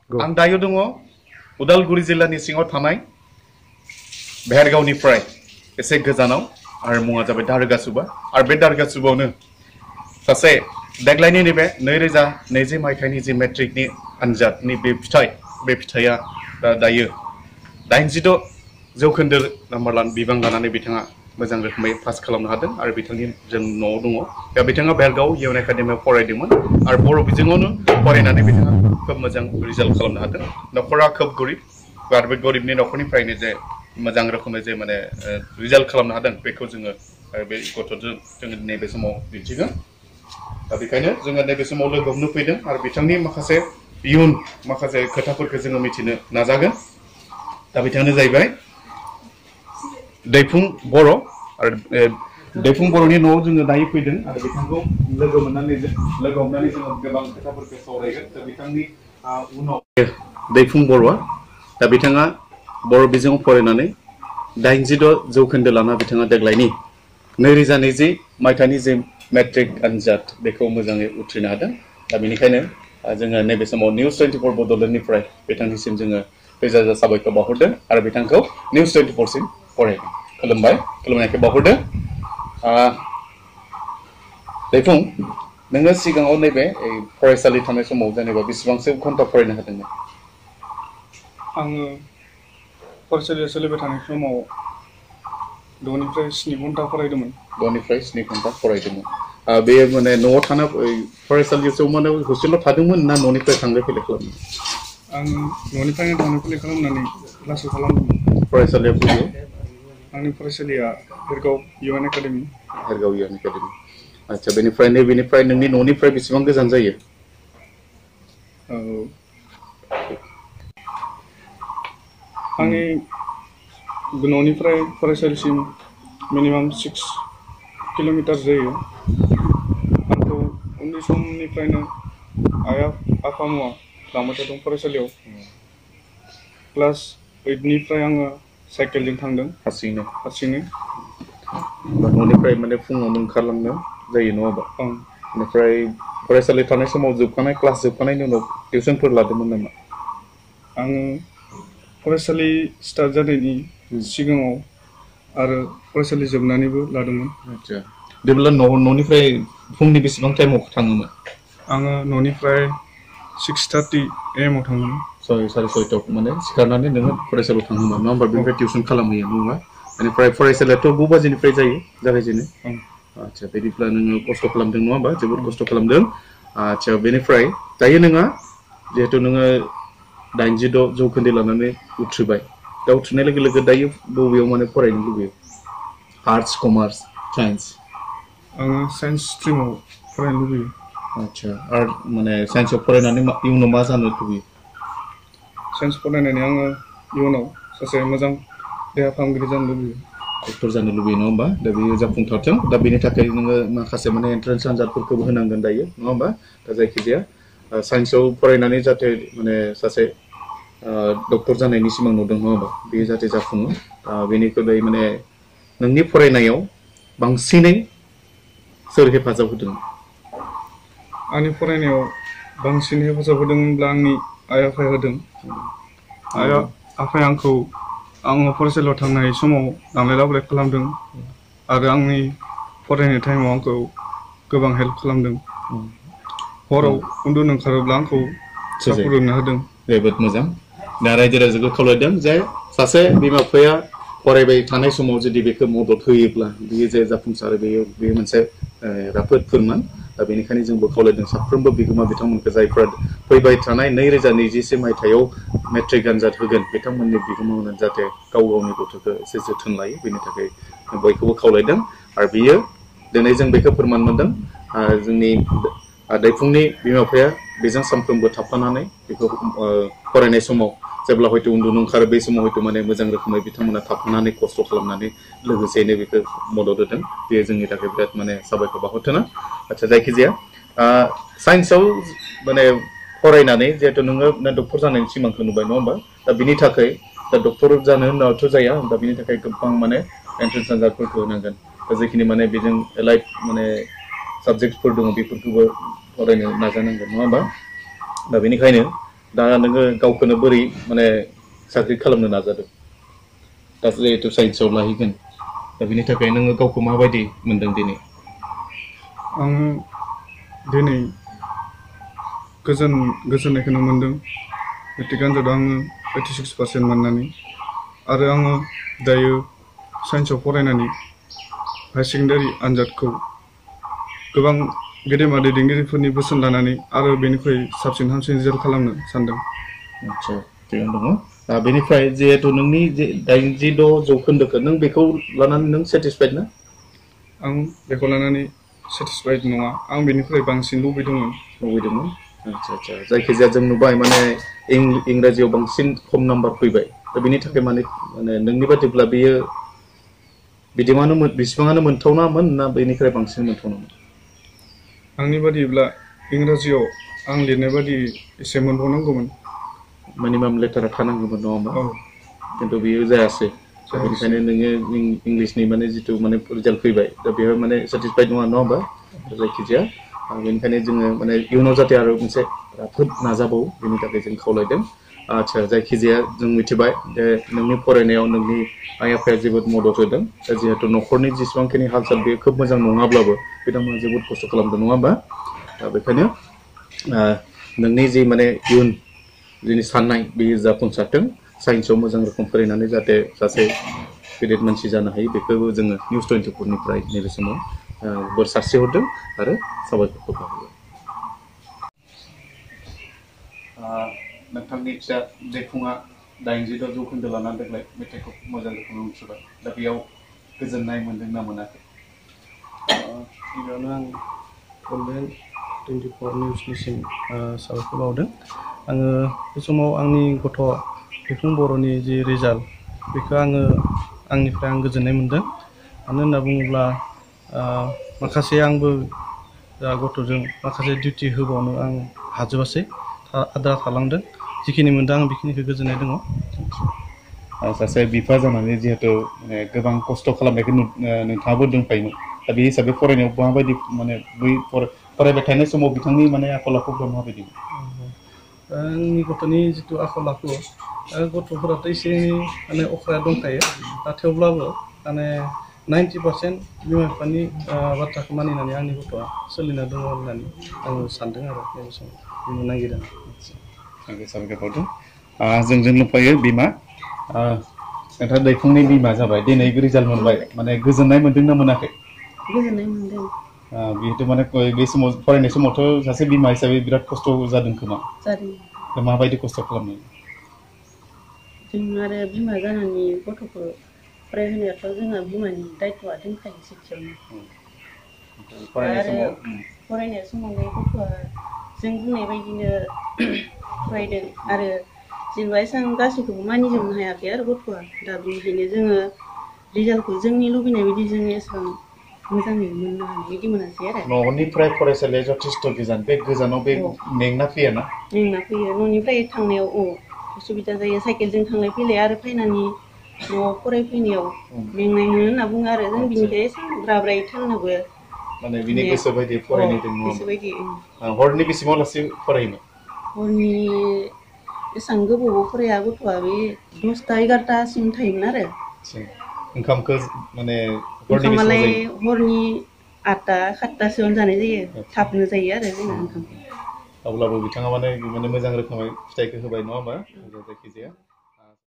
आं दायो दङ उदालगुरि जिल्लानि सिङाव थानाय भेरगावनिफ्राय एसे गोजानाव आरो मुङा जाबाय दारगासुबा आरो बे दारगासुबावनो सासे देग्लायनि नैबे 2020 मायथाइनि जि मेट्रिकनि आनजादनि बे फिथाइया दायो 86 जौखोन्दो नाम्बार बिबां लानानै बिथाङा मोजां रोखोमै पास खालामनो हादों आरो बिथांनि जों न'आव दङ दा बिथाङा भेरगाव इउएन एकाडेमियाव फरायदोंमोन आरो बर' बिजोङावनो फरायनानै बिथाङा खोब मोजां रिजाल्ट खालामनो हादों न'खरा खोब गरिब आरो बे गरिबनि न'खरनिफ्रायनो जे मोजां रोखोमै जे माने रिजाल्ट खालामनो हादों बेखौ जोङो बे गथ'जों जोङो नैबे समाव दिन्थिगोन दा बेखायनो जोङो नैबे समाव लोगो हमनो फैदों आरो बिथांनि माखासे इयुन माखासे खोथाफोरखौ जोङो मिथिनो नाजागोन दा बिथाङानो जाहैबाय दैफुं बर' आरो दैफुं बर'नि न'आव जोङो दायो फैदों आरो बिथांखौ लोगो हमनानै जोङो गोबां खोथाफोरखौ सावरायगोन दा बिथांनि उनाव दैफुं बर'आ दा बिथाङा बर' बिजोङाव फरायनानै 86 जौखोन्दो लाना बिथाङा देग्लायनि 2020 मायथाइनि जे मेट्रिक आनजाद बेखौ मोजाङै उथ्रिनो हादों दा बेनिखायनो जोङो नैबे समाव निउस 24 बड'लेण्डनिफ्राय बिथांनिसिम जोङो रोजा रोजा साबायखर बावहरदों आरो बिथांखौ निउस 24 सिम फरायदों खुलुमबाय खुलुमनायखौ बावहरदों दैफुं नोङो सिगाङाव नैबे फरायसालि थानाय समाव जेनेबा बेसेबांसो घन्टा फरायनो हादोंमोन आङो फरायसालियाव सोलिबाय थानाय समाव 6 निफ्राय 7 घन्टा फरायदोंमोन 6 निफ्राय 7 घन्टा फरायदोंमोन बे माने न'आव थाना फरायसालियाव माने हस्टेलाव थादोंमोन ना न'निफ्राय थांलाय फैलाय खालामदों आं न'निफ्रायनो थांलाय फैलाय खालामनानै क्लासखौ खालामदोंमोन फरायसालिया बबेयाव आंनि फरायसालिया भेरगाव इउएन एकाडेमि आच्छा बेनिफ्राय नोंनि न'निफ्राय बेसेबां गोजान जायो आंनि न'निफ्राय फरायसालिसिम मिनिमाम 6 किल'मिटार जायो आंखौ उन्दै समनिफ्रायनो आफामोआ लांबाय थादों फरायसालियाव क्लास 8 निफ्राय आङो साइकेलजों थांदों हारसिंनो न'निफ्राय माने फुङावनो ओंखारलांनो जायो नङा होमबा बेनिफ्राय फरायसालि थानाय समाव क्लास जोबखांनायनि उनाव टिउसनफोर लादोंमोन नामा आङो फरायसालि स्टार्ट जानायनि सिगाङाव आरो फरायसालि जोबनानैबो लादोंमोन आच्छा बिदिब्ला न'निफ्राय फुंनि बेसेबां टाइमाव थाङोमोन आङो न'निफ्राय 6:30 AM आव थाङोमोन 6:30 माने सिखारनानै नोङो फरायसालियाव थाङोमोन नङा होमबा बेनिफ्राय टिउसन खालामहैयो नङा होमबा बेनिफ्राय फरायसालियाथ' 9 बाजिनिफ्राय जागायजेनो आच्छा बिदिब्ला नोङो खस्थ' खालामदों नङा होमबा जोबोद खस्थ' खालामदों आच्छा बेनिफ्राय दायो नोङो जिहेतु नोङो 86 जौखोन्दो लानानै उथ्रिबाय दा उथ्रिनाय लोगो लोगो दायो बबेयाव माने फरायनो लुबैयो आर्टस कमार्स साइन्स आङो साइन्स स्ट्रिमाव फरायनो लुबैयो आच्छा आर्ट माने साइन्सआव फरायनानै इयुनाव मा जानो लुबैयो साइन्स फरायनानै आङो इयुनाव सासे मोजां देहा फाहामगिरि जानो लुबैयो डक्टर जानो लुबैयो नङा होमबा दा बेयो जाफुंथारथों दा बेनि थाखाय नोङो माखासे माने एन्ट्रेन्स आनजादफोरखौबो होनांगोन दायो नङा होमबा दा जायखिजाया साइन्सआव फरायनानै जाहाथे माने सासे डक्टर जानायनि सिमां नुदों नङा होमबा बेयो जाहाथे जाफुङो बेनिख्रुइ माने नोंनि फरायनायाव बांसिनै सोर हेफाजाब होदों आंनि फरायनायाव बांसिन हेफाजाब होदोंब्ला आंनि आइ आफाया होदों आइ आफाया आङो फरायसालियाव थांनाय समाव लांलाय लाबोलाय खालामदों आरो आंनि फरायनाय टाइमाव आंखौ गोबां हेल्प खालामदों हराव उन्दुनो ओंखारोब्ला आंखौ सापर्ट होदों जोबोद मोजां दा रायजो राजाखौ खावलायदों जे सासे बिमा बिफाया फरायबाय थानाय समाव जुदि बेखौ मदद होयोब्ला बियो जे जाफुंसारो बेयो मोनसे राफोद फोरमान दा बेनिखायनो जोंबो खावलायदों साफ्रोमबो बिगोमा बिथांमोनखौ जायफ्रा फैबाय थानाय 2020 मायथाइयाव मेट्रिक आनजाद होगोन बिथांमोननि बिगोमामोना जाहाथे गावनि गथ'खौ एसे जोथोन लायो बेनि थाखाय बयखौबो खावलायदों आरो बियो दिनै जों बेखौ फोरमान मोनदों जोंनि दैफुंनि बिमा बिफाया बेजों सानफ्रोमबो थाफानानै बेखौ फरायनाय समाव जेब्ला हयथ' उन्दुनो ओंखारो बे समाव हयथ' माने मोजां रोखोमै बिथांमोना थाफानानै खस्थ' खालामनानै लोगोसेयैनो बेखौ मदद होदों बेयो जोंनि थाखाय बिराद माने साबायखर बावहरथों आच्छा जायखिजाया साइन्सआव माने फरायनानै जिहेतु नोङो डक्टर जानायनि सिमांखौ नुबाय नङा होमबा दा बिनि थाखाय दा डक्टर जानो होननाथ' जाया दा बिनि थाखाय गोबां माने एन्ट्रेन्स आनजादफोरखौ होनांगोन दा जेखिनि माने बेजों एलाइड माने साबजेक्टफोर दङ बेफोरखौबो फरायनो नाजानांगोन नङा होमबा दा बेनिखायनो दा नोङो गावखौनो बोरै माने साख्रि खालामनो नाजादों दा जिहेतु साइन्सआव लाहैगोन दा बेनि थाखाय नोङो गावखौ माबायदि मोनदों दिनै आङो दिनै गोजोननायखौनो मोनदों मेट्रिक आनजादाव आङो 86% मोननानै आरो आङो दायो साइन्सआव फरायनानै हायार सेकेन्डारि आनजादखौ गोबां गेदेमा दैदेनगिरिफोरनि बोसोन लानानै आरो बेनिख्रुइ साबसिन हामसिन रिजाल्ट खालामनो सानदों। आच्छा थिगानो दङ बेनिफ्राय जिहेतु नोंनि जे 86 जौखोन्दोखौ नों बेखौ लानानै नों सेटिसफाइड ना आं बेखौ लानानै सेटिसफाइड नङा आं बेनिफ्राय बांसिन लुबैदोंमोन आच्छा आच्छा जायखिजाया जों नुबाय माने इंराजियाव बांसिन खम नाम्बार फैबाय दा बेनि थाखाय माने नोंनि बादिब्ला बेयो बिसिबाङानो मोनथावनामोन ना बेनिफ्राय बांसिन मोनथावनामोन आंनि बादिब्ला इंराजियाव आं लिरनाय बादि एसे मोनबावनांगौमोन मिनिमाम लेटारा थानांगौमोन नङा होमबा खिन्थु बेयो जायासै बेनिखायनो नोङो इंलिसनि माने जिथु माने रिजाल्ट फैबाय दा बेयाव माने सेटिसफाइड नङा होमबा जायखिजाया बेनिखायनो जोङो माने इयुनाव जाहाथे आरो मोनसे राफोद नाजाबावो बेनि थाखाय जों खावलायदों आच्छा जायखिजाया जों मिथिबाय जे नोंनि फरायनायाव नोंनि आइ आफाया जोबोद मदद होदों दा जिहेतु न'खरनि जेसेबांखिनि हाल साल बेयो खोब मोजां नङाब्लाबो बिथांमोना जोबोद खस्थ' खालामदों नङा होमबा दा बेखायनो नोंनि जि माने इयुन जोंनि साननाय बेयो जाफुंसारथों साइन्सआव मोजां रोखोम फरायनानै जाहाथे सासे गेदेर मानसि जानो हायो बेखौबो जोङो निउस 24 निफ्राय नैबे समाव बोर सारस्रिहरदों आरो साबायखरखौ बावहरबाय नोंथांनि फिसा दैफुङा 86 जौखोन्दो लानानै देग्लाय मेट्रिकखौ मोजां रोखोमै उथ्रिबाय दा बेयाव गोजोननाय मोनदों ना मोनाखै गिबियावनो आं गल्डेन 24 निउसनिसिम साबायखर बावदों आङो बे समाव आंनि गथ' दैफुं बर'नि जि रिजाल्ट बेखौ आंनिफ्राय आं गोजोननाय मोनदों मानो होनना बुङोब्ला माखासे आंबो गथ'जों माखासे डिउटि होबावनो आं हाजोबासै आद्रा थालांदों जिखिनि मोनदों आं बेखिनिखौ गोजोननाय दङ सासे बिफा जानानै जिहेतु माने गोबां खस्थ' खालामनायखौ नोंथाङाबो दंफायोमोन दा बे हिसाबै फरायनायाव माबायदि माने बै फरायबाय थानाय समाव बिथांनि माने आखल आखुफ्रा माबायदि आंनि गथ'नि जिथु आखल आखु गथ'फोराथ' एसे माने अख्राया दंखायो दा थेवब्लाबो माने 90% बिमा बिफानि बाथ्राखौ मानिनानै आंनि गथ'आ सोलिना दङ होननानै आङो सानदों आरो नैबे समाव बुंनो नागिरदों साबायखर बावदों जोंजों दंफायो बिमा नोंथाङा दैफुंनि बिमा जाबाय दिनै रिजाल्ट मोनबाय माने गोजोननाय मोनदों ना मोनाखै गोजोननाय मोनदों बेथ' माने बे समाव फरायनाय समावथ' सासे बिमा हिसाबै बिराद खस्थ' जादों खोमा जादों माबायदि खस्थ' खालामनाय जों आरो बिमा जानानै गथ'खौ फरायहोनायाथ' जोंहा बिमानि दायथ'आ दंखायो सेथियावनो आरो फरायनाय समावनो गथ'आ जों बुंनाय बायदिनो फरायदों आरो जेनेबा एसेबां गासैखौबो मानिजोबनो हायाखै आरो गथ'आ दा बेनिखायनो जोङो रिजाल्टखौ जोंनि लुबैनाय बायदि जों एसेबां मोजाङै मोननो हानाय बायदि मोनासै आरो न'निफ्राय फरायसालिया जथेस्थ' गोजान बे गोजानाव बे मेंना फैयो न'निफ्राय थांनायाव उसुबिदा जायो साइकेलजों थांलाय फैलाय आरो फैनानै न'आव फरायफैनायाव मेंनाय मोनो होनना बुङो आरो जों बिनिखाय एसेबां ब्राब्रायै थांनोबो माने बिनि गोसो बायदि फरायनो गोसो बायदि हरनि बेसेबां लासै फरायोमोन हरनि एसेबां गोबावबो फराया गथ'आ बे 10टा 11टासिम थायोमोन आरो ओंखामखौ माने ओंखामालाय हरनि 8टा 7टासोआवनो जानाय जायो थाबनो जायो आरो जोंना ओंखाम अब्लाबो बिथाङा माने मोजां रोखोमै फिथाइखौ होबाय नङा होमबा जायखिजाया